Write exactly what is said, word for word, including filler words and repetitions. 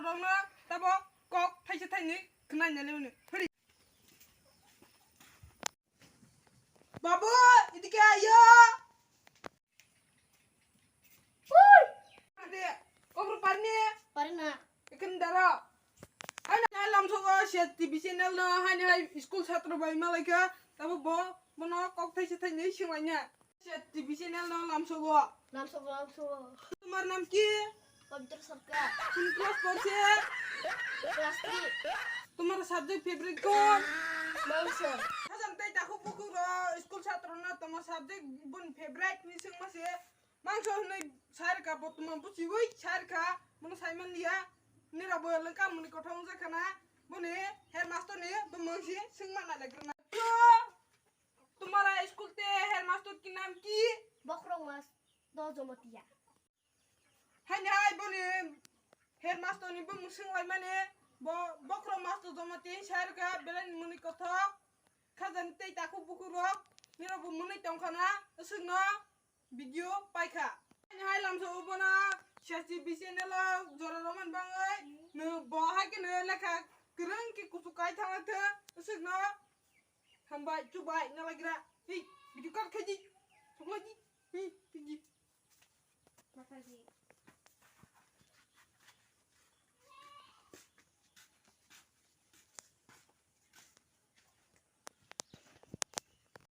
Rokno tabo kok thaisa thaini khwnai nani hwnwi. Phuri. Babu, idike ayo. Ui. Ade, obro parni. Parna. Ikan daro. Hai na lamsogo se T V channel no, hai na hai school satro bai malaika. Tabo bo, bono kok thaisa thaini singlaina. T V channel no lamsogo. Lamsogo, lamsogo. তোমার নাম কি? পবিত্র সরকার। কোন ক্লাস পড়ছে? Class three. তোমার subject favourite কোন? মাংস। Hajan tei takhuk bukhuk ro school satro no tamo subject bun favourite ni swngma se mangso hwnwi sarkha, bo tamo buchiwi sarkha, bono saiman liya. Nira bo lengka muni kothong jakha na, boni headmaster ni bumung si swngma na legrana. Tumara school te headmaster ki naam ki? Bokrok mas do Jomotia. Haini hai boni headmaster ni bumung swnglaimani bo Bokrok mas do Jomotia sarkha belai ni muni kothok khajani tei takhuk bukhuk rok nirok bo muni tongkhana swngno video paikha. Haini hai lamsa ubona sesi B C N L o jora roman bangwi no bo hai khe no lekha kwrwng khe kuchuk kai thangwi thwng swngno hambai chubai nalagira. Hi, video call khaidi. Suklaidi. Hi.